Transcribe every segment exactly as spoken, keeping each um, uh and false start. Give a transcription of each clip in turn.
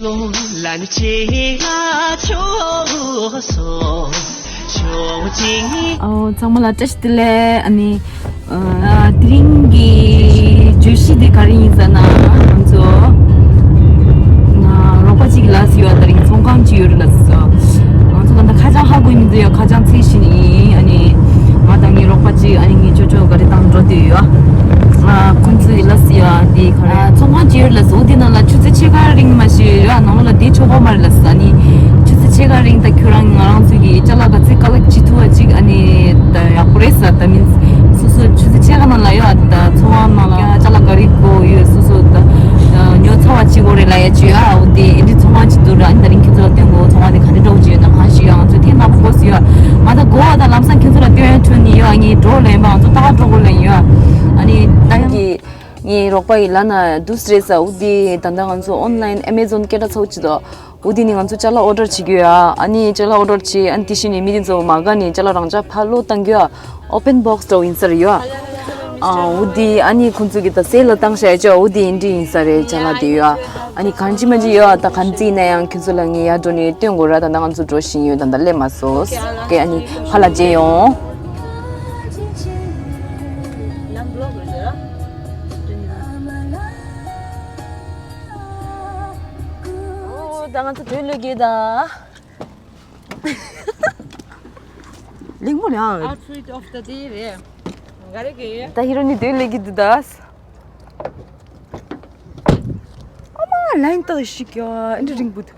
ལ་ནི་ཆེ་ང་ཆོ་སོ་ཆོ་ཅིང་། ཨོ། ཚང་མ་ལ་བཀྲ་ཤིས་བདེ་ལེགས། ཨ་ནི། ཨ། དེ་རིང་གི་བརྗོད་གཞི་དེ་ག་རེ་ཡིན་ཟེར་ན། ང་ཚོ་ང་རོགས་པ་གཅིག་ལ་སི་ཡོད། དེ་རིང་ཚོང་ཁང་གཅིག་ཡོད་རེད་ལ་སི། ང་ཚོ་ད་ལྟ་ཁ་བྱང་ཧ་གོ་ཡིན་འདི་ཡོད། ཁ་བྱང་ཚིག་བཞིན་ཡིན། ཨ་ནི་ང་དང་ངའི་རོགས་པ་གཅིག་ཨ་ནི་ངའི་ཅོ་ཅོ་ག་རེ་དང་འགྲོ་དུས་ཡོད། ཨ། ཁོང་ཚོ་ཡི་ལ་སི་ཡོད་འདི་ག་རེ། ཨ། ཚོང་ཁང་གཅིག་ཡོད་རེད་ལ་སི། འོ་དེ་ནང་ལ་ཆུ་ཚོད་ཕྱེད་ཀ་རིང་མ་ཤི་ཡོད། ནང་ལོགས་ལ་བསྡད་ཆོག་པ་མ་རེད་ལ་སི། ཨ་ནི་ཆུ་ཚོད་ཕྱེད་ཀ་རིང་ད་ཁྱོད་རང་ང་རང་ཚོ་གི་ཅ་ལག་ག་ཚོད་ག་ལ་ཅི་ཐུབ་པ་ཅིག་ཨ་ནི་ད་ཡག་པོ་རེད་ས། ད་མིན་སོ་སོ་ཆུ་ཚོད་ཕྱེད་ཀ་ནང་ལ་ཡོད། ད་ཚོང་ཁང་ནང་ལ་ཅ་ལག་ག་རེ་དགོས་ཡོད། སོ་སོ་ད་ཉོ་ཚར་བ་ཅིག་དགོས་རེད་ལ་ཡ་ཅི་ཡོད། ཨ། འོ་དེ་ཨེ་འདྲི་ཚོང་ཁང་ཅིག་འདུག་ར། ཨ་ནི་ད་རིང་ཁྱོད་ཚོ་ལ་སྟོན་དགོས། ཚོང་ཁང་དེ་ག་འདྲ་འདྲ་བོ་ཅིག་ཡོད་ན་གང་ཞིག་ཡོད། ང་ཚོས་ཐེངས་མང་པོ་གོ་སི་ཡོད། ང་ད་གོ་བ་ད་ལམ་སང་ཁྱོད་ཚོ་ལ་སྟོན་ཡ་ཁྱོད་ནི་ཡོད། ཨ་ངའི་འགྲོ་ལེན་པ་ང་ཚོ་ད་ག་འགྲོ་དགོས་ལེན་ཡོད། ཨ་ནི་ད་ཡང་གི་ངའི་རོགས་པ་ཡི་ལ་ན་འདུག་སེ་རེད་ས། འོ་དེ་ད་ལྟ་ང་ཚོ་ཨོན་ལན་ཨེ་མེ་ཛོན་སྐད་གྲགས་ཚ་བོ་ཅིག་འདུག་འོ་དེ་ནི་ང་ཚོ་ཅ་ལག་ཨོ་ཌར་བྱེད་རྒྱུ་ཡོད། ཨ་ནི་ཅ་ལག་ཨོ་ཌར་བྱེད། ཨ་ནི་དེ་བཞིན་ནི་མི་དེ་ཚོ་མ་དགའ་ནི་ཅ་ལག་རང་ཅག་ཕར་ལོག་བཏང་རྒྱུ་ཡོད། ཨོ་པན་བོག་སི་འདྲ་བོ་ཡིན་ས་རེད་ཡོད། ཨ། འོ་དེ་ཨ་ནི་ཁོང་ཚོ་གི་ད་སེལ་ལ་བཏང་བཞག་ཡོད་ཅོ། འོ་དེ་ཨེ་འདྲི་ཡིན་ས་རེད། ཅ་ལག་དེ་ཡོད། ཨ་ནི་གང་ཅི་མ་ཅི་ཡོད། ད་གང་ཅི་ཡིན་ན་ཡང་ཁྱོད་ཚོ་ལ་ངས་ཡར་འགྲོ་ནས་སྟོན་དགོས་ར། ད་ལྟ་ང་ཚོ་འགྲོ་བཞིན་ཡོད། ད་ལྟ་སླེབས་མ་སོང་། ཨ་ནི་ཕར་ལ་མཇལ་ཡོང་། ཨོ། ད་ང་ཚོ་དོན་ལས་དགོས་ད། གླེང་མོ་རེད་ཨ། Outfit of the day རེད། ག་རེ་གི། ད་ཧི་རོ་ནི་དོན་ལས་ཀྱི་འདུག་ད། ཨ་མ་ལན་ཏག་ཞིག་ཡ་ཨེ་འདྲ་རིང་པོ་འདུག་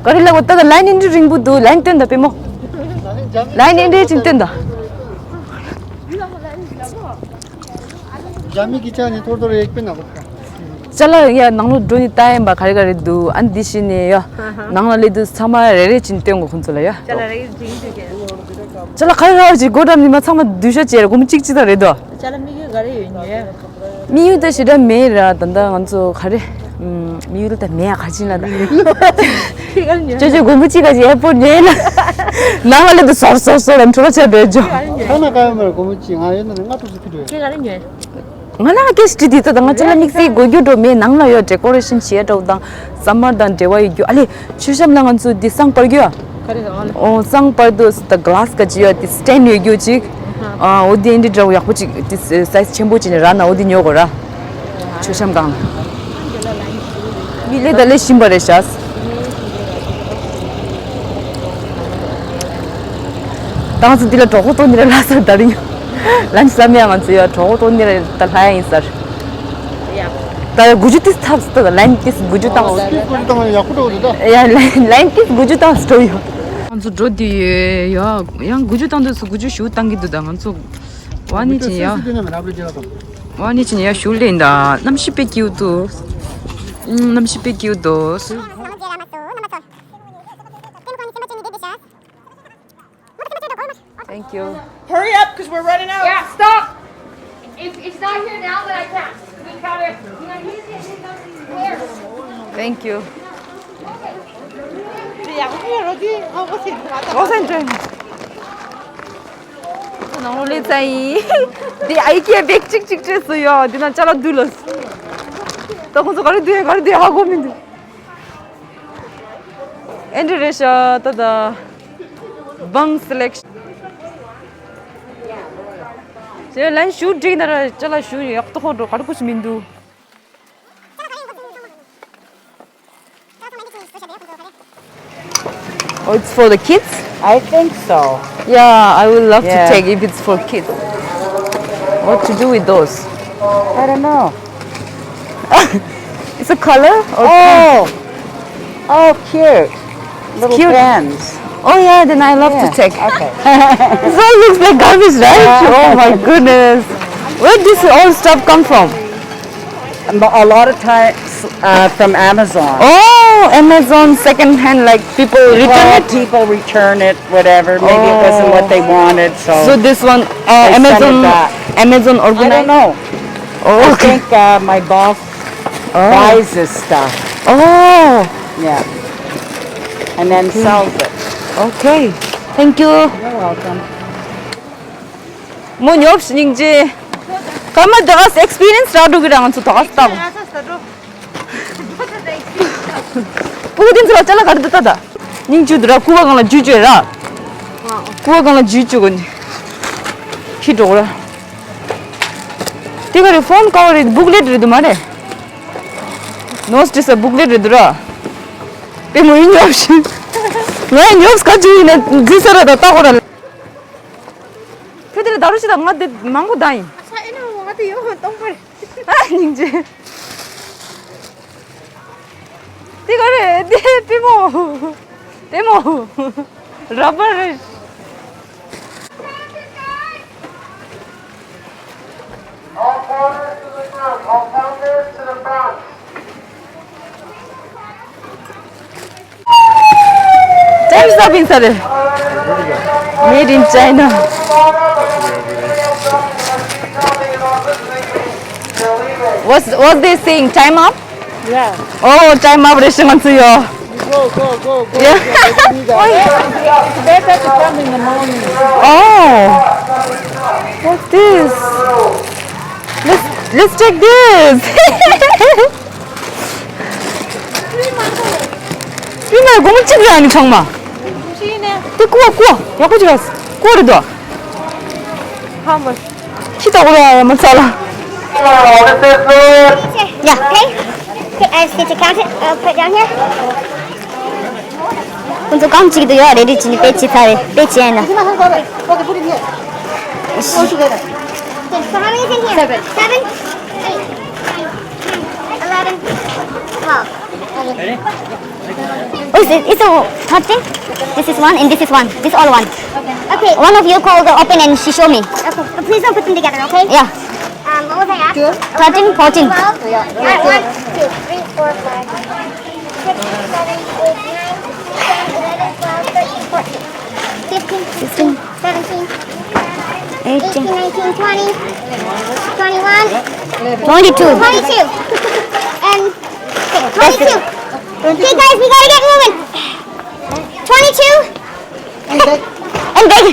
ག་རེ་ལ་གོ་ད་ད་ལན་ཨེ་འདྲ་རིང་པོ་འདུག་ལན་སྟོན་ད་པེ་མོ། ལན་ཨེ་འདྲ་ཅིག་སྟོན་ད། རྒྱ་མི་གི་ཅག་ནི་ཐོར་ཐོར་ཡེག་པེ་ན་གོ། ཅ་ལག་ཡ་ནང་ལོ་འགྲོ་ནི་ལྟ་ཡིན་པ་ག་རེ་ག་རེ་འདུག་ཨ་འདི་ཤི་ནི་ཡ། ནང་ལ་ལེ་དུ་ཚང་མ་རེ་རེ་ཅིན་སྟོན་གོ་ཁོང་ཚོ་ལ་ཡ། ཅ་ལག་རེ་ཅིན་སྟོན་གོ། ཅ་ལག་ག་རེ་ག་རེ་ཅིག་སྒོ་འགྲམ་ནི་མ་ཚང་མ་སྡུད་ཤ་ཅེར་སྒོར་མོ་གཅིག་གཅིག་དང་རེད་དོ། ཅ་ལག་དམིགས་ཡུལ་ག་རེ་ཡོད་ཉེ། དམིགས་ཡུལ་ད་ཞེ་དྲག་མེད་ར། ད་ལྟ་ང་ཚོ་ག་རེ། དམིགས་ཡུལ་ད་མེད་ཡ་ག་ཅིན་ལ་ད། ཅོ་ཅོ་སྒོར་མོ་གཅིག་ག་ཅིག་ཨེར་པོར་ཉོས་ན། ནང་ལ་ལེ་དུ་སོར་སོར་སོར་ལ་འཕྲོ་བ་ཆ་བེད་ཇོ། ཁ་ན་ཀ་ཡོད་མ་རེད། སྒོར་མོ་གཅིག་ང་ཡོད་ན་ང་ཏོག་ཙམ་ཁུ་འགྲོ་ཡ། ཁྱེད་ག་རེ་ཉོས། ང་ལ་ཀེ་སི་ཊི་དེ་ད་ང་ཅི་ལ་དམིགས་བསལ་དགོས་རྒྱུ་འགྲོ་མེད། ནང་ལ་ཡོད་ཌེ་ཀོ་རེ་ཤན་བྱེད་འགྲོ་དང་ས་མར་དང་འབྲེལ་བ་ཡོད་རྒྱུ། ཨ་ལེ་མཆོད་བཤམས་ལ་ང་ཚོ་འདི་སང་པར་རྒྱུ་ཨ། ག་རེ་ཟེར་ཨ་ལེ། ཨོ་སང་པར་དུ་ད་ག་ལ་སི་ག་ཅི་ཡོད་དེ་སི་ཊེན་ཡོད་རྒྱུ་ཅིག་ཨ་འོ་དེ་འདི་འདྲ་བོ་ཡག་པོ་ཅིག་དེ་སའི་ཛི་ཆེན་པོ་ཅིག་ནས་རག་ན་འོ་དེ་ཉོ་དགོས་ར། མཆོད་བཤམས་སྒང་ལ། མི་ལས་ད་ལས་བཞིན་པ་རེད་ཤག་ད་ང་ཚོ་འདི་ལ་གྲོགས་པོ་ཏོ་འདི་ལ་ལྷ་སར་ད་རིང་ལན་བསམ་ཡ་ང་ཚོ་ཡ་གྲོགས་པོ་ཏོ་འདི་ལ་ད་ལྷ་ཡ་ཡིན་སར། ད་ཡ་དགུ་བཅུ་ཏིས་ཐབས་སུ་ད་ལན་ཏིས་དགུ་བཅུ་བཏང་སུ། ཏིས་དགུ་བཅུ་བཏང་ཡག་པོ་འགྲོ་འདུག་ད། ཡ་ལན་ལན་ཏིས་དགུ་བཅུ་བཏང་སུ་འགྲོ་ཡོད། ང་ཚོ་འགྲོ་དུས་ཡ་ཡང་དགུ་བཅུ་བཏང་དུས་སུ་དགུ་བཅུ་ཞུ་བཏང་གི་འདུག་ད་ང་ཚོ་ཝ་ནི་ཅིན་ཡ་ཝ་ནི་ཅིན་ཡ་ཞུ་ལེན་ད་གནམ་གཤིས་དཔེ་སྐྱིད་འདུག་གནམ་གཤིས་དཔེ་སྐྱིད་འདུག Thank you. Hurry up, because we're running out. Yeah, stop. If it's not here now, then I can't. We gotta, we gotta use it in those squares. Thank you. ནང་ལོ་ལས་ཙ་ཡིན། འདི་ཨའི་ཀེ་བེག་གཅིག་གཅིག་སྤྲད་སོ་ཡོ། འདི་ན་ཅ་ལག་འདུག་ལ། ད་ཁོང་ཚོ་ག་རེ་འདུག་ག་རེ་འདུག་ཧ་གོ་མི་འདུག་ཨེ་འདྲ་རེད་ཤག་ད་ད། བང་སི་ལེག་ཤན། ལན་ཞུ་འགྲིག་ན་ར་ཅ་ལག་ཞུ་ཡག་ཏུ་ཧོ་འགྲོ་ག་རེ་ཁུ་ཞིག་མི་འདུག Oh, it's for the kids? I think so. Yeah, I would love to take if it's for kids. What to do with those? I don't know. It's a color or Oh! Oh, cute. Little pens. Oh, yeah, then I love to take. Okay. This all looks like garbage, right? Oh, my goodness. Where does all stuff come from? A lot of times uh, from Amazon. Oh, Amazon second hand, like people return it? People return it, whatever. Maybe it wasn't what they wanted, so. So this one, uh, Amazon, Amazon organized? I don't know. Oh, okay. I think uh, my boss buys this stuff. Oh. Yeah. And then sells it. Okay. Thank you. You're welcome. མོ་ཉོབ་སྙིང་རྗེ། ཀརྨ་དེ་ག་སི་ཨེགས་པི་རི་ཡན་སི་རག་འགྲོ་གི་ར། ང་ཚོ་དེ་ག་སི་ལྟ་གོ། སྤུ་གུ་དེ་ཚོ་ལ་ཅ་ལག་ག་རེ་འདུག་ལྟ་ད། སྙིང་རྗེ་འདུག་ར། ཀུ་བ་སྒང་ལ་འཇུས་བཅོས་ར། ཀུ་བ་སྒང་ལ་འཇུས་བཅོས་གོ་ནི། ཁྱི་འགྲོ་གོ་ར། དེ་ག་རེ་ཕོན་ཀ་བར་རེད། བུག་ལེཊ་རེད་འདུག་མ་རེད། ནོ་སི་ཊི་སི་བུག་ལེཊ་རེད་འདུག་ར། པད་མོ་ཡིན་ཉོབ་ཤིང་། ང་ཡིན་ཉོབ་སྐད་ཅིག་ཡིན་ན་འཛིན་ས་ར་ད་ལྟ་གོ་ར། ཁྱོད་དེ་ལ་ད་རུ་ཞིག་དང་ང་དེ་མང་པོ་ད་ཡིན། ཨ་ས་ཨེ་ན་ང་དེ་ཡོང་སྟོང་པར། ཨ་སྙིང་རྗེ། དེ་ག་རེ་དེ་པི་མོ། པི་མོ། ར་པར་རེད། All corners to the front, all corners to the front. Time's up in Sare. Made in China. What's, what's they saying? Time up? Yeah. Oh, time up, Rishimantsuyo. Go, go, go, go. Yeah. Go, go, go. It's better to come in the morning. Oh. What's this? Let's, let's check this. ཕྲུ་གུ་མ་གོམ་གཅིག་རེ་ཨ་ནི་ཚང་མ། ཕྲུ་གུ་ནས། དེ་ཀུ་བ་ཀུ་བ་ཡག་པོ་ཅིག་ར། ཀུ་བ་རེད་དོ། ཧ་མ། ཁྱི་ལྟ་བུ་ར་ཡ་མ་ཚ་ལ། Yeah, okay. Okay, I have to count it. I'll put it down here. ཁོང་ཚོ་རྐང་གཅིག་ཏུ་ཡོད་རེ་རེ་བྱས་ནས་དཔེ་ཅི་ཚར་རེད། དཔེ་ཅི་ཡིན་ན། Okay, put it here. All together. Okay, so how many is in here? Seven. Seven, eight, nine, ten, eleven, twelve. Oh, it's, it's a thirteen? This is one and this is one. This all one. Okay. One of you call the open and she show me. Okay. But please don't put them together, okay? Yeah. Um, what was I asked? Thirteen, fourteen. Twelve? Yeah. All right, one, two, three, four, five, six, seven, eight, nine, ten, eleven, twelve, thirteen, fourteen, fifteen, sixteen, seventeen, eighteen, nineteen, twenty, twenty-one, twenty-two. Twenty-two. And twenty-two. Okay, guys, we gotta get moving. Twenty-two. And back. And back.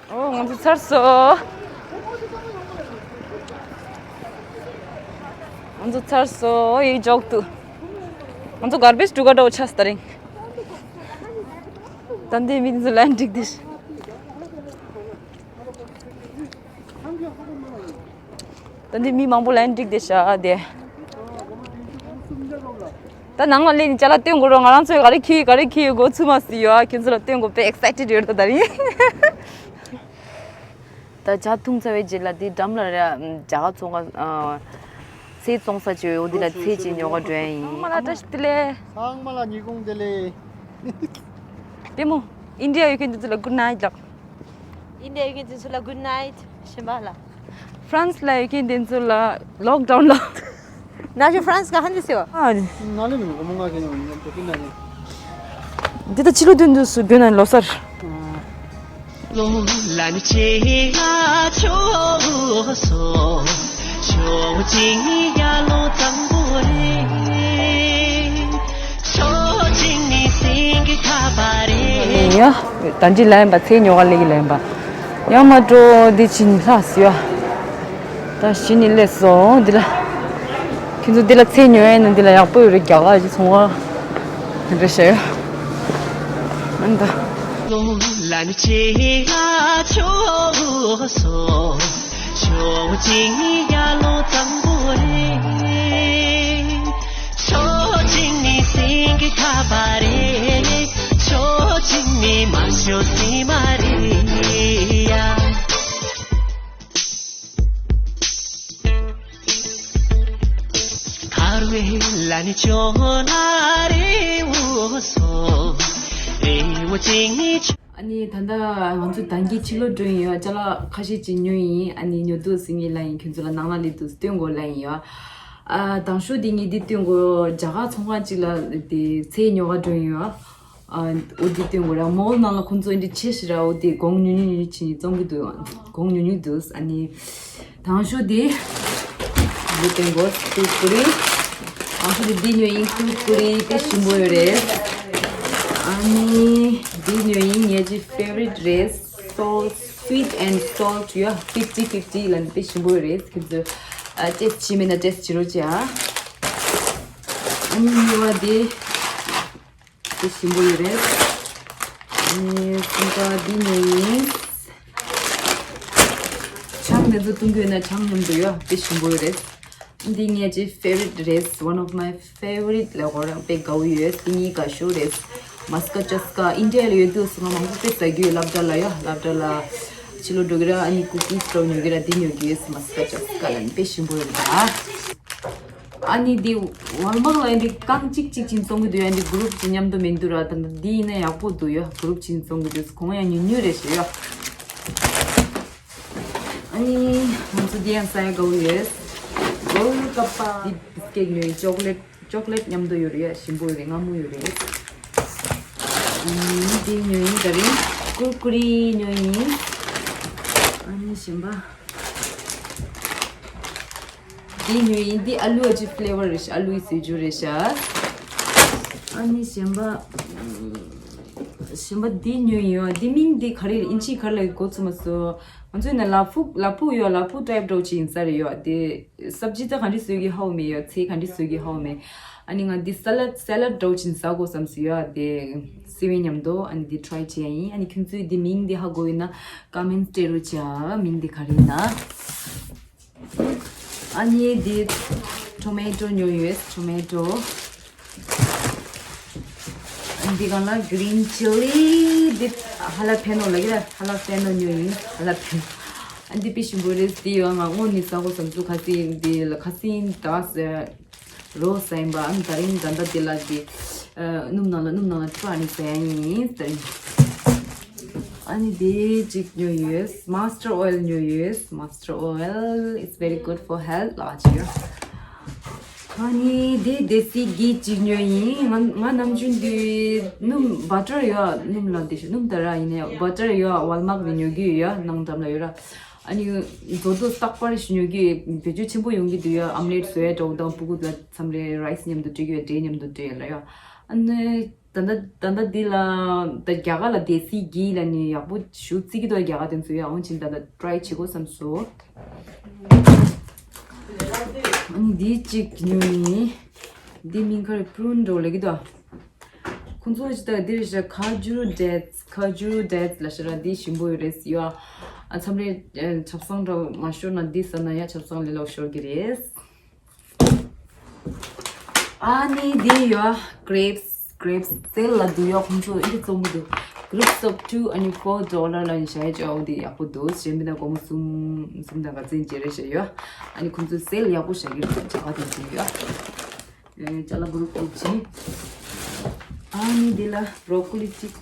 ཨོ། ང་ཚོ་ཚར་སོང་། ང་ཚོ་ཚར་སོང་། ཨོ་ཡི་འཇོག་ཏུ། ང་ཚོ་གར་བེཇ་སྒྲུག་ག་འགྲོ་ཆགས་སྟ་རིང་། ད་འདི་མི་ཚོ་ལན་འགྲིག་དེ། ད་འདི་མི་མང་པོ་ལན་འགྲིག་དེ་ཤ་དེ། ད་ནང་ལ་སླེབས་ནས་ཅ་ལག་སྟོན་དགོས་རོགས། ང་རང་ཚོས་ག་རེ་འཁྱེར་ག་རེ་འཁྱེར་དགོས་ཚུལ་མ་ཟིན་ཡོད། ཨ། ཁྱོད་ཚོ་ལ་སྟོན་དགོས་དཔེ་ཨེག་སའི་ཊེཌ་ཡོད་ད་ད་རིང་། ད་ཇ་འཐུང་ཚར་བའི་རྗེས་ལ་དེ་འགྲམ་ལ་ར་ཇ་ག་ཚོང་ག་ཚལ་བཙོང་ས་ཅིག་ཡོད། འོ་དེ་ལ་ཚལ་ཅིག་ཉོ་ག་འགྲོ་ཡ་ཡིན། ཚང་མ་ལ་བཀྲ་ཤིས་བདེ་ལེགས། ཚང་མ་ལ་ཉིན་གུང་བདེ་ལེགས། པད་མོ། ཨིན་ཌི་ཡ་ཡོད་མཁན་དེ་ཚོ་ལ་གུཌ་ནའིཊ་ལགས། ཨིན་ཌི་ཡ་ཡོད་མཁན་དེ་ཚོ་ལ་གུཌ་ནའིཊ། ཤེས་པ་ལ། ཧྥ་རན་སི་ལ་ཡོད་མཁན་དེ་ཚོ་ལ་ལོག་ཌའུན་ལགས། ན་ཞོ་ཧྥ་རན་སི་ག་ཧན་ཇི་སི་ཡོ། ཨ་རེ། ན་ལེ་མི་ནོ་གོ་མོ་ང་གི་ནོ་ཉམ་ཏོ་ཀི་ན་ནི། འདི་ད་ཕྱི་ལོ་བདུན་དུ་སུ་དགོན་ན་ལོ་སར། ལོ་ལ་ནི་ཆེ་ང་ཆོ་སོ། ཆོ་ཅིང་ཡ་ལོ་ཙམ་པོ་རེ། ཆོ་ཅིང་ནི་སེང་གེ་ཁ་པ་རེ། ཡ། ད་འདི་ལ་ཡིན་པ་ཚེ་ཉོ་ག་ལེ་གི་ལ་ཡིན་པ། ཡང་མ་འགྲོ་འདི་ཕྱི་ནི་ལྷག་སི་ཡ། ད་གཞི་ནས་སླེབས་སོང་འདི་ལ། ཁྱེད་ཚོ་འདི་ལ་ཚལ་ཉོ་ཡས་ན་འདི་ལ་ཡག་པོ་ཡོད་རེད། རྒྱ་གར་གྱི་ཚོང་བ་འདི་འདྲ་བྱས་ཡོད། ཨ་ནི་ད། ལོ་ལ་ནི་ཆེ་ང་ཆོ་སོ། ཆོ་ཅིང་ཡ་ལོ་ཙམ་པོ་རེད། ཆོ་ཅིང་ནི་སེང་གེ་ཁ་པ་རེད། ཆོ་ཅིང་ནི་མ་ཤོ་སི་མ་རེད་ཡ། ཨ་ནི་ད་ལྟ་ང་ཚོ་ད་གིན་ཕྱི་ལོགས་འགྲོ་ཡིན་ཡོད། ཅ་ལག་ཁ་ཤས་ཅིག་ཉོས་ཡིན། ཨ་ནི་ཉོ་དུས་ངས་ལབ་ཡིན། ཁྱོད་ཚོ་ལ་ནང་ལ་སླེབས་དུས་སྟོན་དགོས་ལབ་ཡིན་ཡོད། ཨ། དང་ཤོས་དེ་ངས་འདི་སྟོན་དགོས། རྒྱ་གར་ཚོང་ཁང་ཅིག་ལ་དེ་ཚལ་ཉོ་ག་འགྲོ་ཡིན་ཡོད། ཨ། འོ་འདི་སྟོན་དགོས་ར། མོལ་ནང་ལ་ཁོང་ཚོ་འདི་ཆེ་ཞིག་ར། འོ་དེ་གོང་ཉུང་ཉུང་ཉུང་ཉུང་བྱས་ནས་བཙོང་གི་འདུག་གོང་ཉུང་ཉུང་འདུག་ཨ་ནི་དང་ཤོས་དེ་འདི་སྟོན་དགོས། དེ་ཀུ་རེ། ང་ཚོ་འདི་ཉོས་ཡིན། ཀུར་ཀུ་རེ་དཔེ་ཞིམ་པོ་ཡོད་རེད། ཨ་ནི་འདི་ཉོས་ཡིན། ངའི་ཅི་favorite རེད། Salt, sweet and salt ཡོད། fifty fifty ལ་དཔེ་ཞིམ་པོ་ཡོད་རེད། ཁྱེད་ཚོ་ཨ་taste བྱེད་མེད་ན་taste བྱེད་རོགས་བྱེད་ཨ། ཨ་ནི་གཉིས་པ་དེ་དཔེ་ཞིམ་པོ་ཡོད་རེད། ཨ་ནི་གསུམ་པ་འདི་ཉོས་ཡིན། ཆང་དེ་ཚོ་བཏུང་གི་ཡོད་ན་ཆང་མཉམ་དུ་ཡོད། དཔེ་ཞིམ་པོ་ཡོད་རེད། འདི་ངའི་ཅི་favorite རེད། One of my favorite ལ་ཧོ་རང་དཔེ་དགའ་བོ་ཡོད། འདི་གཉིས་དགའ་ཤོས་རེད། མ་སི་ཀ་ཅ་སི་ཀ་ཨིན་ཌི་ཡ་ལ་ཡོད་དུས་སོང་ང་མང་པོ་དཔེ་ཟ་རྒྱུ་ཡོད། སློབ་གྲྭ་ལ་ཡོད། སློབ་གྲྭ་ལ་ཕྱི་ལོགས་འགྲོ་གི་ར། ཨ་ནི་cookies འདྲ་བོ་ཉོ་གི་ར། འདི་ཉོ་གི་ཡོད། མ་སི་ཀ་ཅ་སི་ཀ་ལ་ནི་དཔེ་ཞིམ་པོ་ཡོད་རེད་ད། ཨ་ནི་འདི་ཝལ་མར་ཊ་ལ་ཡིན་འདི་རྐང་གཅིག་གཅིག་ཅིག་བཙོང་གི་འདུག་ཡ། འདི་གུ་རུབ་ཅིག་མཉམ་དུ་མི་འདུག་ར། ད་ལྟ་འདི་ཡིན་ན་ཡག་པོ་འདུག་ཡ། གུ་རུབ་ཅིག་བཙོང་གི་འདུག་གོང་ཡང་ཉུང་ཉུང་རེད་ཤག་ཡ། ཨ་ནི་ང་ཚོ་འདི་ཡང་ཟ་ཡ་དགའ་བོ་ཡོད། གོལ་ཀ་པ། འདི་བི་སི་ཀེ་ཊི་ཉོས་ཡིན། ཅོག་ལེ་ཊི་ཅོག་ལེ་ཊི་མཉམ་དུ་ཡོད་རེད་ཡ། ཞིམ་པོ་ཡོད་རེད། མངར་མོ་ཡོད་རེད། ཨ་ནི་འདི་ཉོས་ཡིན། ད་རིང་ཀུར་ཀུ་རེ་ཉོས་ཡིན། ཨ་ནི་གཞན་པ། འདི་ཉོས་ཡིན། འདི་ཨ་ལུ་ཨ་ཅི་ཕི་ལེ་ཝར་རེད་ཤག་ཨ་ལུའི་ཟས་བཅུད་རེད་ཤག་ཨ་ནི་གཞན་པ། གཞན་པ་འདི་ཉོས་ཡིན། འདི་མིང་འདི་ག་རེ་རེད། ཨིན་ཇི་ག་རེ་ལབ་གོ་ཚོད་མ་སོང་། ང་ཚོའི་ནང་ལ་ཕུག་ལ་ཕུག་ཡོད། ལ་ཕུག་ཊའིབ་འདྲ་བོ་ཅིག་ཡིན་ས་རེད་ཡ། འདི་སབ་ཇི་ད་ག་འདྲ་བཟོ་གི་ཧ་གོ་མེད་ཡ། ཚལ་ག་འདྲ་བཟོ་གི་ཧ་གོ་མེད། ཨ་ནི་ང་འདི་སེ་ལད་སེ་ལད་འདྲ་བོ་ཅིག་ཟ་དགོས་བསམ་སོང་ཡ། འདི་སི་ཝིང་མཉམ་དུ། ཨ་ནི་འདི་ཊ་རའི་བྱས་ཡིན། ཨ་ནི་ཁྱོད་ཚོས་འདི་མིང་འདི་ཧ་གོ་ཡོད་ན་ཀོ་མེན་ཊི་སྤྲད་རོགས་བྱ། མིང་འདི་ག་རེ་ཡིན་ན། ཨ་ནི་འདི་ཊོ་མེ་ཊོ་ཉོས་ཡོད། ཊོ་མེ་ཊོ། ཨ་ནི་འདི་སྒང་ལ་གི་རིན་ཅི་ལི། འདི་ཧ་ལ་ཕེ་ནོ་ལབ་ཀྱི་ར། ཧ་ལ་ཕེ་ནོ་ཉོས་ཡིན། ཧ་ལ་ཕེ་ནོ། ཨ་འདི་དཔེ་ཞིམ་པོ་རེད། འདི་ཡོད། ང་སྔོན་ནས་ཟ་དགོས་བསམ་སོང་། ཁ་སང་འདི་ལ་ཁ་སང་ད་ཟེར་རོ་ཟ་ཡིན་པ། ཨ་ནི་ད་རིང་ད་ལྟ་འདི་ལ་འདི་སྣུམ་ནང་ལ་སྣུམ་ནང་ལ་ཁྲུ་ཨ་ནི་ཟ་ཡ་ཡིན། ད་རིང་ཨ་ནི་འདི་གཅིག་ཉོས་ཡོད། མ་སི་ཊར་ཨོ་ཡལ་ཉོས་ཡོད། མ་སི་ཊར་ཨོ་ཡལ། It's very good for health ལ་ཅི་ཡོད། ཨ་ནི་འདི་དེ་སི་གྷི་གཅིག་ཉོས་ཡིན། ང་ང་ནམ་རྒྱུན་འདི་སྣུམ་བ་ཊར་ཡོད། སྣུམ་ལ་དེ་སྣུམ་ད་ར་ཡིན་ནའི་བ་ཊར་ཡོད། ཝལ་མར་ཊ་ནས་ཉོ་གི་ཡོད་ཡ། ནང་འགྲམ་ལ་ཡོད་ར། ཨ་ནི་མཛོ་དུ་རྟག་པར་ཞིག་ཉོ་གི་ཡོད། བེད་སྤྱོད་ཆེན་པོ་ཡོང་གི་འདུག་ཡ། ཨམ་ལེཊ་བཟོ་ཡ་འདྲ་བོ་དང་ཕྲུ་གུ་ལ་མཚམས་རེ་རའི་སི་མཉམ་དུ་སྤྲད་ཀྱི་ཡོད། འབྲས་མཉམ་དུ་སྤྲད་ཡོད་ལ་ཡ། ཨ་ནི་ད་ལྟ་ད་ལྟ་འདི་ལ་ད་རྒྱ་གར་ལ་དེ་སི་གྷི་ལ་ནི་ཡག་པོ་ཞུ་བརྩི་གི་འདུག་རྒྱ་གར་དེ་ཚོ་ཡ། འོན་ཀྱང་ད་ལྟ་ཊ་རའི་བྱེད་དགོས་བསམ་སོང་། ཨ་ནི་འདི་གཅིག་ཉོས་ཡིན། འདི་མིང་ག་རེ་པྲུན་འདྲ་བོ་ལབ་ཀྱི་འདུག་ཁོང་ཚོ་ཅི་ལྟར་འདིར་བཞག་ཁ་ཇུ་ཌེ་ཊི་སི། ཁ་ཇུ་ཌེ་ཊི་སི་ལབ་ཤག་ར། འདི་ཞིམ་པོ་ཡོད་རེད་ཡ། ཨ་མཚམས་རེ་ཨ་ཆབ་གསང་འདྲ་མ་ཤོར་ན་འདི་ཟ་ན་ཡ་ཆབ་གསང་ལས་སླ་པོ་ཤོར་གི་རེད། ཨ་ནི་འདི་ཡོད་གྷི་རེབ་སི། གྷི་རེབ་སི་སེལ་ལ་འདུག་ཡ། ཁོང་ཚོ་འདི་བཙོང་གི་འདུག་གྷི་རེབ་སི་ཨབ་ཊུ་ཨ་ནི་ཕོར་ཌོ་ལར་ལ་ནི་བཞག་ཡ་ཅོ། འོ་འདི་ཡག་པོ་འདུག་གཞན་མི་ན་སྒོར་མོ་གསུམ་གསུམ་དང་ག་ཚོད་ཅིག་རེད་ཤག་ཡ། ཨ་ནི་ཁོང་ཚོ་སེལ་ཡག་པོ་བཞག་གི་འདུག་བྱ་བ་དེ་འདུག་ཡ། ཨེ་ཅ་ལག་བུ་རུ་ཀུ་ཅི། ཨ་ནི་འདི་ལ་བྷྲོ་ཀོ་ལི་གཅིག་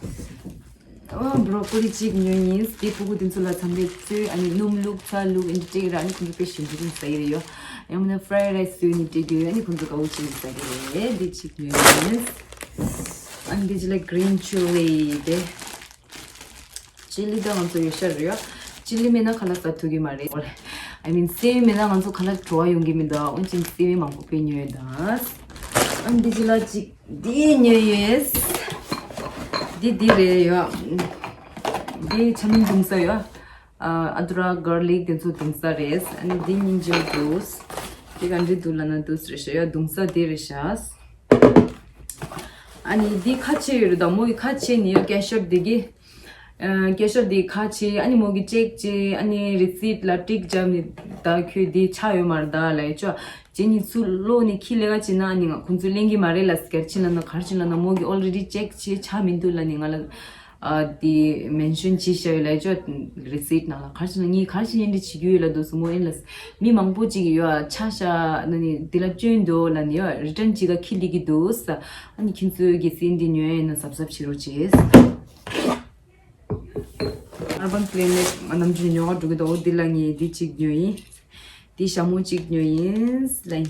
ཨ་བྷྲོ་ཀོ་ལི་གཅིག་ཉོས་ཡིན། འདི་ཕྲུ་གུ་དེ་ཚོ་ལ་མཚམས་རེ་བཙོས་ཨ་ནི་སྣུམ་བླུགས་ཚྭ་བླུགས་ཨ་ནི་སྤྲད་ར། ཨ་ནི་ཁོང་ཚོ་དཔེ་ཞིམ་པོ་ཅིག་ཟ་གི་རེད་ཡོ། ཡང་མིན་ན་ཕ་རའི་རའི་སི་བཙོས་ནི་སྤྲད་རྒྱུ་ཡོད། ཨ་ནི་ཁོང་ཚོ་དགའ་བོ་ཅིག་ཟ་གི་རེད། འདི་གཅིག་ཉོས་ཡིན། ཨ་ནི་འདི་ཅི་ལ་གི་རིན་ཅི་ལི་དེ། ཅི་ལི་ད་ང་ཚོ་ཡོད་ཤག་རེད་ཡོ། ཅི་ལི་མེད་ན་ཁ་ལག་ཟ་ཐུབ་ཀྱི་མ་རེད། I mean སེ་བན་མེད་ན་ང་ཚོ་ཁ་ལག་བྲོ་བ་ཡོང་གི་མི་འདུག་འོན་ཀྱང་སེ་བན་མང་པོ་དཔེ་ཉོས་ཡོད་ད། ཨ་ནི་འདི་ཅི་ལ་གཅིག་འདི་ཉོས་ཡོད། འདི་འདི་རེད་ཡོ། འདི་ཆ་མིན་བརྡུང་ས་ཡོ། ཨ་ཨ་དུ་ར་གར་ལིག་དེ་ཚོ་བརྡུང་ས་རེད། ཨ་ནི་འདི་སྙིང་རྗེ་འདུག་འདི་ག་འདྲ་འདུག་ལབ་ན་འདུག་རེད་ཤག་ཡོ། བརྡུང་ས་འདི་རེད་ཤག་ཨ་ནི་འདི་ཁ་ཕྱེ་ཡོད་རེད་ད། མོ་ཡི་ཁ་ཕྱེ་ནི་ཡོ་ཀེ་ཤར་འདི་གི་ཨ་ཀེ་ཤར་འདི་ཁ་ཕྱེ། ཨ་ནི་མོ་གི་ཅེག་བྱས། ཨ་ནི་རི་སིཊ་ལ་ཊིག་བརྒྱབ་ནི་ད་ཁྱོད་འདི་ཆ་ཡོད་མ་རེད་ད་ལབ་ཡོད་ཅོ། རྗེས་ནི་ཚུར་ལོག་ནི་ཁྱི་ལས་ཀ་བྱེད་ན་ཨ་ནི་ང་ཁོང་ཚོས་ལེན་གི་མ་རེད་ལ། ག་རེ་བྱེད་ལབ་ན་ག་རེ་བྱེད་ལབ་ན་མོ་གི་ཨོལ་རེ་ཌི་ཅེག་བྱས་ཆ་མི་འདུག་ལབ་ནི་ང་ལ་ཨ་འདི་མེན་ཤོན་བྱས་བཞག་ཡོད་ལབ་ཡོད་ཅོ། རི་སིཊ་ནང་ལ། ག་རེ་བྱེད་ན་ངས་ག་རེ་བྱེད་ཡིན་འདི་བྱེད་རྒྱུ་ཡོད་ལབ་འདུག་སོ་མོ། ཨིན་ལ་མི་མང་པོ་ཅིག་ཡོད་ཨ་ཆ་བཞག་ན་ནི་འདི་ལ་སྐྱོན་འདུག་ལབ་ནི་ཡོ། རི་ཊན་བྱེད་ག་ཁྱི་ལི་གི་འདུག་ས། ཨ་ནི་ཁྱེད་ཚོས་གལ་སྲིད་འདི་ཉོ་ཡ་ཡིན་ན་གཟབ་གཟབ་བྱེད་རོགས་བྱེད། Urban Planet ང་ནམ་རྒྱུན་ཉོ་ག་འགྲོ་གི་འདུག་འོ་འདི་ལ་ངས་འདི་གཅིག་ཉོས་ཡིན། འདི་ཞྭ་མོ་གཅིག་ཉོས་ཡིན་ལ།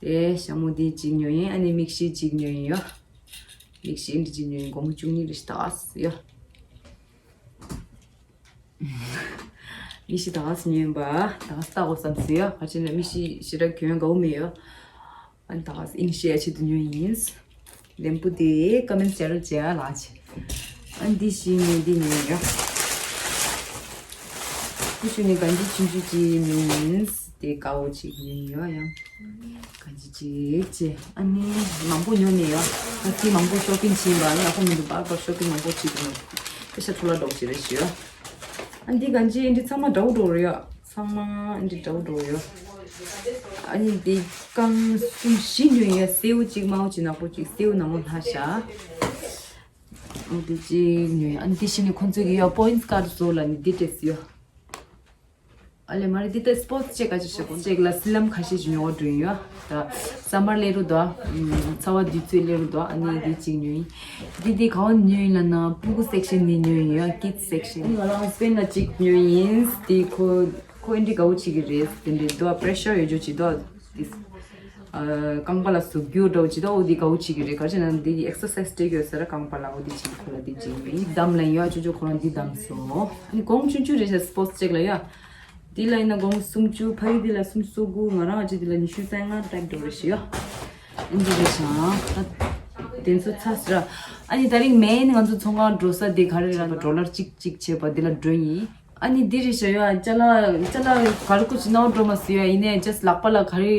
དེ་ཞྭ་མོ་འདི་གཅིག་ཉོས་ཡིན། ཨ་ནི་མིག་ཤེལ་གཅིག་ཉོས་ཡིན་ཡོ། མིག་ཤེལ་འདི་གཅིག་ཉོས་ཡིན། སྒོར་མོ་བཅུ་གཉིས་རེ་ཞིག་ད་ཡོ། མིག་ཤེལ་ད་ཉོས་ཡིན་པ་ད་ལྟ་དགོས་བསམ་སོང་ཡོ། ག་ཅི་ན་མིག་ཤེལ་ཞེ་དྲག་གྱོན་དགའ་བོ་མེད་ཡོ། ཨ་ནི་ད་ཨིང་ཤེས་ཆེད་དུ་ཉོས་ཡིན། ལེམ་བུ་དེ་ཀ་མེན་ཊི་བྱ་རོགས་བྱས་ལགས་ཆེ། ཨ་ནི་འདི་ཞིག་ནས་འདི་ཉོས་ཡོད། འདི་ཞིག་ནས་གན་ཇི་ཆུང་ཆུང་ཅིག་ཉོས་ཡིན། དེ་དཀར་པོ་ཅིག་ཉོས་ཡོད་ཡང་། གན་ཇི་ཅིག་ཅེ། ཨ་ནི་མང་པོ་ཉོས་ནས་ཡོད། ཨ་ཙི་མང་པོ་ཤོ་པིང་བྱས་པ་ཡག་པོ་མི་འདུག་པར་པར་ཤོ་པིང་མང་པོ་བྱས་འདུག་པེ་ཤ་འཕྲོ་བརླག་འགྲོ་བྱེད་རེད་ཞུ། ཨ་འདི་གན་ཇི་འདི་ཚང་མ་འདྲ་བོ་འདྲ་བོ་རེད་ཡ། ཚང་མ་འདི་འདྲ་བོ་འདྲ་བོ་ཡོད། ཨ་ནི་འདི་རྐང་གསུམ་བཞི་ཉོས་ཡ། སེའུ་གཅིག་དམར་པོ་གཅིག་ནག་པོ་གཅིག་སེའུ་ནང་ལོགས་ལྷག་ཤག་ཨ་འདི་གཅིག་ཉོས་ཡ། ཨ་འདི་བཞི་ནི་ཁོང་ཚོས་ཀྱི་ཡ་པོ་ཡིན་སི་ཀར་ཌི་བཟོ་ལ་ནི་འདི་སྤྲད་སི་ཡོད། ཨ་ལེ་མ་རེད། འདི་ལྟ་སི་པོར་ཊི་ཅེག་ག་ཅིག་བྱེད་དགོས་ཅེག་ལ་སི་ལམ་ཁ་ཤས་ཤིག་ཉོ་བ་འགྲོ་ཡིན་ཡོད། ད་སམ་མར་སླེབས་རུ་དོ། ཚ་བ་དུས་ཚོད་སླེབས་རུ་དོ། ཨ་ནི་འདི་གཅིག་ཉོས་ཡིན། འདི་འདི་ག་བ་ཉོས་ཡིན་ལབ་ན་སྤུ་གུ་སེག་ཤན་ནས་ཉོས་ཡིན་ཡོད། ཀིཌ་སེག་ཤན། ང་རང་ཧ་སི་བེན་ལ་གཅིག་ཉོས་ཡིན། འདི་ཁོ་ཁོ་ཨེ་འདྲི་དགའ་བོ་བྱེད་ཀྱི་རེད། དེ་འདྲའི་དོ་པེ་རེ་ཤར་ཡོད་རྒྱུ་བྱེད་དོ། འདི་རྐང་པ་ལ་ཟུག་རྒྱུ་འདྲ་བོ་བྱེད་དོ། འོ་འདི་དགའ་བོ་བྱེད་ཀྱི་རེད། ག་རེ་བྱས་ན་འདི་ཨེག་སར་སའི་ཛི་སྤྲད་ཀྱི་ཡོད་ས་ར། རྐང་པ་ལ་འོ་འདི་བྱེད་ཁོ་ལ་འདི་བྱེད་ཡིན། བདམས་ལ་ཡོད། ཅོ་ཅོ་ཁོ་རང་འདི་བདམས་སོང་། ཨ་ནི་གོང་ཆུང་ཆུང་རེད་ཤག་སི་པོར་ཊི་ཅེག་ལ་ཡོད། འདི་ལ་ཡིན་ན་སྒོར་མོ་སུམ་ཅུ། ཕ་གི་འདི་ལ་སུམ་ཅུ་སོ་དགུ། ང་རང་ཨ་ཅེ་འདི་ལ་ཉི་ཤུ་རྩ་ལྔ་ལྟར་འགྲོ་རེ་ཞིག་ཡོད། ཨིན་ཇི་རེད་ཤག་ད་དེ་ཚོ་ཚ་ཟེར། ཨ་ནི་ད་རིང་མེན་ང་ཚོ་ཚོང་ཁང་འགྲོ་ས་དེ་ག་རེ་རེད་ལབ་ན་ཌོ་ལར་གཅིག་གཅིག་བྱས་པ་དེ་ལ་འགྲོ་ཡིན། ཨ་ནི་འདི་རེད་ཤག་ཡོད། ཨ་ཅ་ལག་ཅ་ལག་ག་རེ་ཀུ་ཅི་ནོར་འགྲོ་མ་སི་ཡོད། ཡིན་ནའི་ཇ་སི་ལག་པ་ལ་ག་རེ་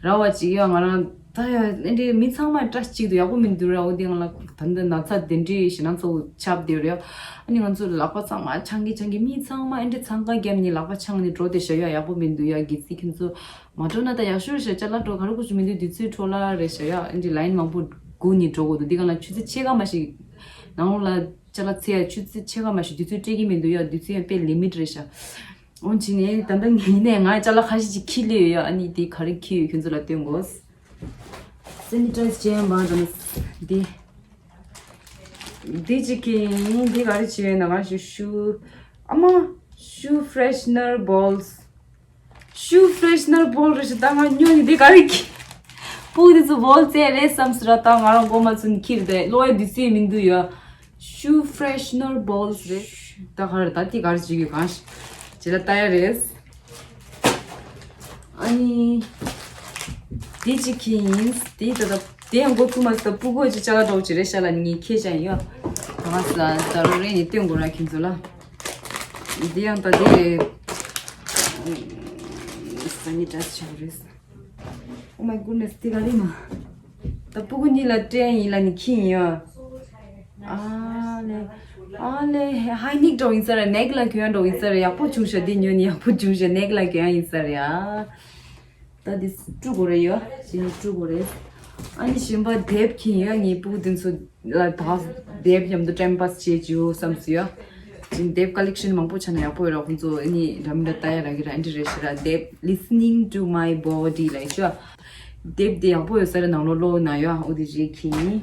ར་བ་ཅིག་ཡོད། ང་རང་ད་ཡ་ཨེ་འདྲའི་མི་ཚང་མ་སྐྲ་གཅིག་ཏུ་ཡག་པོ་མི་འདུག་ར། འོ་དེ་ང་ལ་ད་འདི་ན་ཚ་དེ་འདྲའི་ཞེ་ན་ཚ་བོ་ཆགས་བསྡད་རེད། ཨ་ནི་ང་ཚོ་ལག་པ་ཚང་མ་ཆང་གི་ཆང་གི་མི་ཚང་མ་ཨེ་འདྲའི་འཚང་ཁ་བརྒྱབ་ནས་ལག་པ་འཆང་ནས་འགྲོ་བསྡད་ཤག་ཡ། ཡག་པོ་མི་འདུག་ཡ། གལ་སྲིད་ཁྱོད་ཚོ་མ་འགྲོ་ན་ད་ཡག་ཤོས་རེད་ཤག་ཅ་ལག་འགྲོ་ག་རེ་ཀུ་ཅི་མི་འདུག་དུས་ཚོད་འཕྲོ་བརླག་རེད་ཤག་ཡ། ཨེ་འདྲའི་ལའིན་མང་པོ་སྒུག་ནས་འགྲོ་དགོས་འདུག་འདི་ག་ལ་ཆུ་ཚོད་ཕྱེད་ཀ་མ་ཞིག་ནང་ལོགས་ལ་ཅ་ལག་འཚོལ་ཡ་ཆུ་ཚོད་ཕྱེད་ཀ་མ་ཞིག་དུས་ཚོད་སྤྲད་ཀྱི་མི་འདུག་ཡ། དུས་ཚོད་ཡང་དཔེ་ལི་མིཊ་རེད་ཤག་འོ་བྱས་ནས་ད་ལྟ་ངས་ནས་ང་ཅ་ལག་ཁ་ཤས་ཅིག་འཁྱེར་སླེབས་ཡོད་ཡ། ཨ་ནི་དེ་ག་རེ་འཁྱེར་ཡོད་ཁྱོད་ཚོ་ལ་སྟོན་དགོས། སེ་ནི་ཊའི་ཛི་བྱས་པ་དང་འདི། འདི་གཅིག་གིས་འདི་ག་རེ་བྱས་ཡོད་ན་ག་ཞུ་ཤུ། ཨ་མ། ཤུ་ཕེ་རེ་ཤི་ནར་བོལ་སི། ཤུ་ཕེ་རེ་ཤི་ནར་བོལ་རེད་ཤག་ད་ང་ཉོས་ནི་འདི་ག་རེ་གི། སྤུ་གུ་འདི་ཚོ་བོལ་རྩེད་རེད་བསམ་སི་ར། ད་ང་རང་མགོ་མ་ཚོས་འཁྱེར་བསྡད་ཀློག་ཡ་དུས་ཚོད་མི་འདུག་ཡ། ཤུ་ཕེ་རེ་ཤི་ནར་བོལ་སི་རེད། ད་ག་རེ་ད་འདི་ག་རེ་བྱེད་ཀྱི་གང་ཞིག་ཇི་ལ་ལྟ་ཡ་རེད། ཨ་ནི། འདི་གཅིག་ཁྱེར་ཡིན། འདི་ད་ལྟ་དེ་ཡང་མགོ་ཚུགས་མ་སོང་། སྤུ་གུ་གཅིག་ཅ་ལག་འདྲ་བོ་ཅིག་རེད་ཤག་ལ་ངས་ཁྱེར་བཞག་ཡིན་ཡ། ད་ང་ས་ད་རོ་རེ་ནས་སྟོན་དགོས་ར་ཁྱེད་ཚོ་ལ། འདི་ཡང་ད་འདི་རེད། སེ་ནི་ཊའི་ཛི་བྱས་པ་རེད། Oh my goodness། དེ་ག་རེ་མ། ད་སྤུ་གུ་གཉིས་ལ་སྤྲད་ཡིན་ལ་ནི་ཁྱེར་ཡིན་ཡ། ཨ་ལེ། ཨ་ལེ། ཧའི་ནེག་འདྲ་བོ་ཡིན་ས་རེད། ནེག་ལ་གྱོན་ཡ་འདྲ་བོ་ཡིན་ས་རེད། ཡག་པོ་བྱུང་ཤག་འདི་ཉོས་ནི་ཡག་པོ་བྱུང་ཤག་ནེག་ལ་གྱོན་ཡ་ཡིན་ས་རེད་ཡ། ད་འདི་བཀྲུ་དགོས་རེད་ཡ། ཅི་ནི་བཀྲུ་དགོས་རེད། ཨ་ནི་གཞན་པ་དེབ་ཁྱེར་ཡིན་ཡ། ངའི་སྤུ་གུ་དེ་ཚོ་ལ་ད་དེབ་མཉམ་དུ་ཊའིམ་པཱ་སི་བྱེད་རྒྱུ་བསམ་སོང་ཡ། ཅི་ནི་དེབ་ཀ་ལེག་ཤན་མང་པོ་ཆགས་ན་ཡག་པོ་ཡོད་ར། ཁོང་ཚོ་ཨ་ནི་འདྲ་མི་འདྲ་ལྟ་ཡ་རག་གི་ར། ཨ་འདྲ་རེད་ཤག་ར། དེབ་Listening to My Body ལབ་ཡ་ཅོ། དེབ་དེ་ཡག་པོ་ཡོད་ས་རེད། ནང་ལོགས་ཀློག་ན་ཡ། འོ་དེ་རེད་ཁྱེར་ཡིན།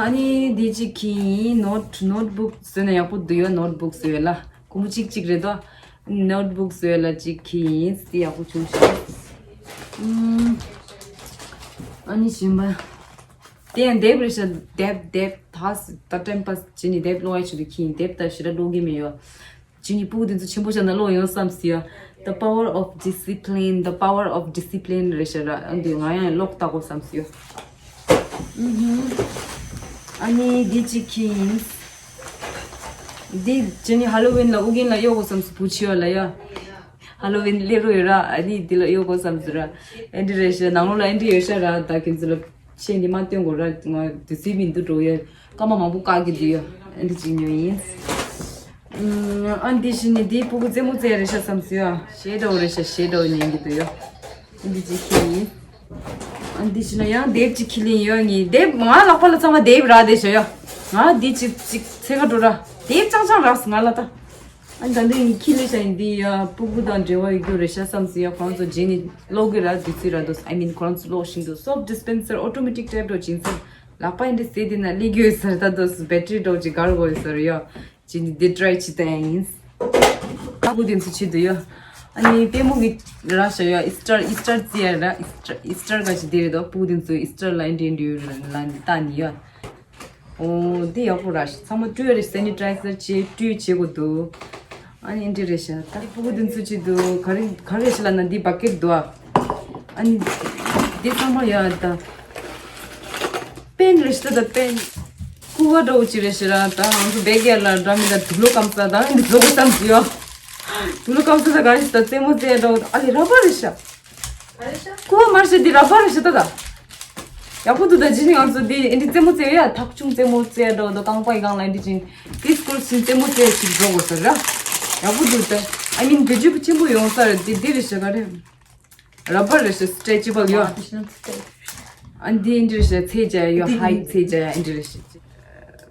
ཨ་ནི་འདི་གཅིག་ཁྱེར་ཡིན། ནོཊ་ནོཊ་བུག་བཟོས་ན་ཡག་པོ་འདུག་ཡ། ནོཊ་བུག་བཟོས་ལ་སྒོར་མོ་གཅིག་གཅིག་རེད་དོ། ནོཊ་བུག་བཟོས་ལ་གཅིག་ཁྱེར་ཡིན། དེ་ཡག་པོ་བྱུང་ཤག་ཨུམ། ཨ་ནི་གཞན་པ། དེ་ཡང་དེབ་རེད་ཤག་དེབ་དེབ་ད་ད་ཊའིམ་པཱ་སི་བྱེད་ནི་དེབ་ཀློག་ཡ་ཆེད་དུ་ཁྱེར་ཡིན། དེབ་ད་ཞེ་དྲག་ཀློག་གི་མི་ཡོད། ཅི་ནི་སྤུ་གུ་དེ་ཚོ་ཆེན་པོ་ཆགས་ན་ཀློག་ཡོང་བསམ་སི་ཡ། The Power of Discipline, The Power of Discipline རེད་ཤག་ར། ཨ་འདི་ང་ཡང་ཀློག་ལྟ་དགོས་བསམ་སི་ཡ། ཨུ་ཧུམ། ཨ་ནི་འདི་གཅིག་ཁྱེར་ཡིན། འདི་ཅི་ནི་ཧ་ལོ་ཝིན་ལ་ཨུ་རྒྱན་ལ་གཡོག་དགོས་བསམ་སི་བུ་ཆེ་བ་ལ་ཡ། ཧ་ལོ་ཝིན་སླེབས་རོགས་ཡོད་ར། ཨ་ནི་འདི་ལ་གཡོག་དགོས་བསམ་སི་ར། ཨེ་འདྲ་རེད་ཤག་ནང་ལོགས་ལ་ཨེ་འདྲ་ཡོད་ཤག་ར། ད་ཁྱེད་ཚོ་ལ། ཤེས་འདི་མ་སྟོན་དགོས་ར། ང་དུས་ཚོད་མི་འདུག་འགྲོ་ཡ། སྐར་མ་མང་པོ་བཀག་གི་འདུག་ཡ། ཨ་འདི་ཅིག་ཉོས་ཡིན། ཨ་འདི་ཞིག་ནི་འདི་སྤུ་གུ་རྩེད་མོ་རྩེ་ཡ་རེད་ཤག་བསམ་སོང་ཡ། གཞས་འདྲ་བོ་རེད་ཤག་གཞས་འདྲ་བོ་ཉན་གི་འདུག་ཡ། ཨ་འདི་ཅིག་ཁྱེར་ཡིན། ཨ་འདི་ཞིག་ན་ཡང་དེབ་ཅིག་ཁྱེར་ལེན་ཡོད་ངས། དེབ་ང་ལག་པ་ལ་ཚང་མ་དེབ་རག་བསྡད་ཤག་ཡ། ང་འདི་ཅིག་ཅིག་འཚོལ་ག་འགྲོ་ར། དེབ་ཅང་ཅང་རག་སོང་ང་ལ་ད། ཨ་ནི་ད་འདི་ངས་ཁྱེར་ལེན་ཤག་ཡིན། འདི་ཡ་སྤུ་གུ་དང་འབྲེལ་བ་ཡོད་རྒྱུ་རེད་ཤག་བསམ་སོང་ཡ། ཁོང་ཚོ་རྗེས་ནས་ཀློག་གི་ར། དུས་ཚོད་རག་འདུག I mean ཁོ་རང་ཚོ་ཀློག་བཞིན་འདུག Soap dispenser, automatic type འགྲོ་ཅིང་ཚེ། ལག་པ་ཡིན་འདི་ཟེར་དེ་ན་ལི་གོས་ཟེར་ད་དོ་སུ་བེ་ཊི་རི་འགྲོ་ཅིག་གར་དགོས་ཟེར་ཡ། རྗེས་ནས་འདི་ཊི་རའི་བྱེད་ད་ཡིན། སྤུ་གུ་དེ་ཚོ་ཆེད་དུ་ཡ། ཨ་ནི་ལྟད་མོ་གི་ར་ཤག་ཡ། ཨི་སི་ཊར་ཨི་སི་ཊར་རྩེ་ཡ་ར། ཨི་སི་ཊར་ཨི་སི་ཊར་ག་ཅིག་དེ་རེད་དོ། སྤུ་གུ་དེ་ཚོ་ཨི་སི་ཊར་ལ་ཡིན་འདྲེན་འདྲེན་ཡོད་ར་ལ་ནི་ལྟ་ནི་ཡ། ཨོ་འདི་ཡག་པོ་ར་ཤག་ཚང་མ་བཀྲུ་ཡ་རེད། སེ་ནི་ཊའི་ཛར་བྱེད་བཀྲུ་བྱེད་དགོས་འདུག་ཨ་ནི་འདི་རེད་ཤག་ད་སྤུ་གུ་འདི་ཚོ་ཆེད་དུ་ག་རེ་ག་རེ་ཤག་ལབ་ན་འདི་བ་ཀེཊ་འདུག་ཨ་ནི་ འདི་ཚང་མ་ཡོད་ད། པེན་རེད་ཤག་ད། པེན་ཀུ་བ་འདྲ་བོ་ཅིག་རེད་ཤག་ར། ད་ང་ཚོ་བེ་གེ་ལ་འདྲ་མི་ད་དུག་ལོག་སྐམ་ས་ད་འདི་བཟོ་དགོས་བསམ་གྱི་ཡོད། དུག་ལོག་སྐམ་ས་ད་ག་རེ་ཤག་ད། རྩེད་མོ་རྩེ་འདྲ་བོ་ཨ་ལེ་ར་བ་རེད་ཤག་ཀུ་བ་མ་རེད་ཤག་འདི་ར་བ་རེད་ཤག་ད་ད། ཡག་པོ་འདུག་ད་ཇི་ནི་ང་ཚོ་འདི་ཨེ་འདྲ་རྩེད་མོ་རྩེ་ཡ། ཐག་ཆུང་རྩེད་མོ་རྩེ་འདྲ་བོ་ད། རྐང་པ་ཡི་སྒང་ལ་ཨེ་འདྲ་ཅིག་འདི་སྐོར་ཞིག་རྩེད་མོ་རྩེ་ཅིག་འགྲོ་དགོས་ས་ར། ཡག་པོ་འདུག་ད། ཨ་མིན་བེད་སྤྱོད་ཆེན་པོ་ཡོང་ས་རེད། འདི་འདི་རེད་ཤག་ག་རེ། ར་བ་རེད་ཤག་སི་ཊེ་ཅི་བལ་ཡོད། ཨ་འདི་ཨེ་འདྲ་རེད་ཤག་ཚད་རྒྱག་ཡ་ཡོད། ཧའིཊ་ཚད་རྒྱག་ཡ་ཨེ་འདྲ་རེད་ཤག་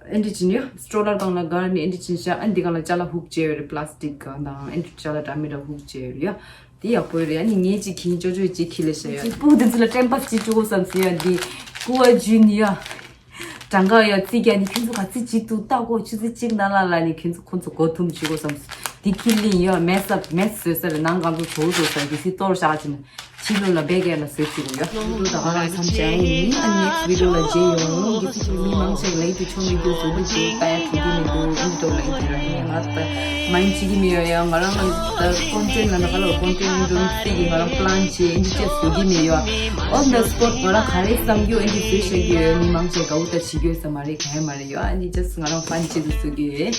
ཨེ་འདྲ་ཅིག་ཡོད། སི་ཊོ་ལར་སྒང་ལ་ག་ནི་ཨེ་འདྲ་ཅིག་ཤག་ཨ་འདི་སྒང་ལ་ཅ་ལག་ཧུག་བྱས་ཡོད་རེད། པ་ལ་སི་ཊིག་གང་དང་ཨེ་འདྲ་ཅ་ལག་འདྲ་མི་འདྲ་ཧུག་བྱས་ཡོད་རེད་ཡ། དེ་ཡག་པོ་རེད། ཨ་ནི་ངས་ཅིག་གིན་ཅོ་ཅོ་ཅིག་ཁྱི་ལ་བཤད་ཡ། ཅིག་སྤུ་གུ་དེ་ཚོ་ལ་ཊེམ་པ་སི་ཅིག་བཅུག་དགོས་བསམ་སོང་ཡ། འདི་ཀུ་བ་ཇུ་ནི་ཡ། གྲངས་ཀ་ཡ་རྩིས་རྒྱག་ནི་ཁྱོད་ཚོ་ག་ཚོད་བྱེད་ཐུབ་ལྟ་གོ། ཆུ་ཚོད་གཅིག་ནང་ལ་ལ་ནི་ཁྱོད་ཚོ་ཁོ་ཚོ་མགོ་འཐོམ་བྱེད་དགོས་བསམ་སོང་། འདི་ཁྱི་ལིན་ཡ། མེ་སི་ཨབ་མེ་སི་བཟོས་ས་རེད། ནང་གང་ཚོ་བཟོ་བཟོ་ས་འདི་སི་ཏོར་བཞག་ཅིག་ནི། ཕྱི་ལོགས་ལ་བེ་གེ་ལ་བཟོས་ཅིག་ཡོད། ཡ་ལོ་ད་ག་རང་མཚམས་བྱ་ཡིན། ཨ་ནེག་སི་ཝི་ཌི་ཡོ་ལ་མཇལ་ཡོང་། གི་སི་ཁྱོད་མི་མང་ཆེ་ལའིག་དེ་ཆོ་མི་འདུག་བཟོ་འདུག་བཟོ་ལྟ་ཡ་ཐུབ་ཀྱི་མི་འདུག་ཨིན་ཏོ་ལའིག་དེ་ར་ཡིན། ང་ད་མ་ཡིན་བྱེད་ཀྱི་མི་ཡོད་ཡ། ང་རང་ལ་ད་ཀོན་ཊེན་ལ་ན་ག་ལ་ཀོན་ཊེན་ཨིན་ཏོ་སི་གི་ང་རང་པི་ལན་བྱེད་ཨིན་ཏོ་ཅེས་བཟོ་གི་མི་ཡོད། ཨོན་ད་སི་པོ་ཊི་ང་རང་ག་རེ་བསམ་རྒྱུ་ཨིན་ཏོ་བཟོས་བཞག་གི་ཡོད། མི་མང་ཆེ་དགའ་བོ་ད་བྱེད་ཀྱི་ཡོད་ས་མ་རེད། ག་ཡ་མ་རེད་ཡོད། ཨ་ནི་ཅེས་ང་རང་ཕན་ཆེད་དུ་བཟོ་གི་ཡོད།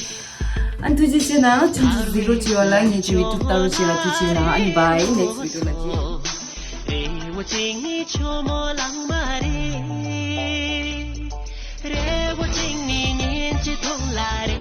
ཨ་ཐུགས་རྗེ་ཆེ་གནང་། ཆུང་ཆུང་གཟིགས་རོགས་བྱེད་པ་ལ་ངེད་ཀྱི་ཡུ་ཊུབ་ལྟ་རོགས་བྱེད་ལ་ཐུགས་རྗེ་ཆེ་གནང་། ཨ་ནི་བཱའི། ནེག་སི་ཝི་ཌི་ཡོ་ལ་མཇལ།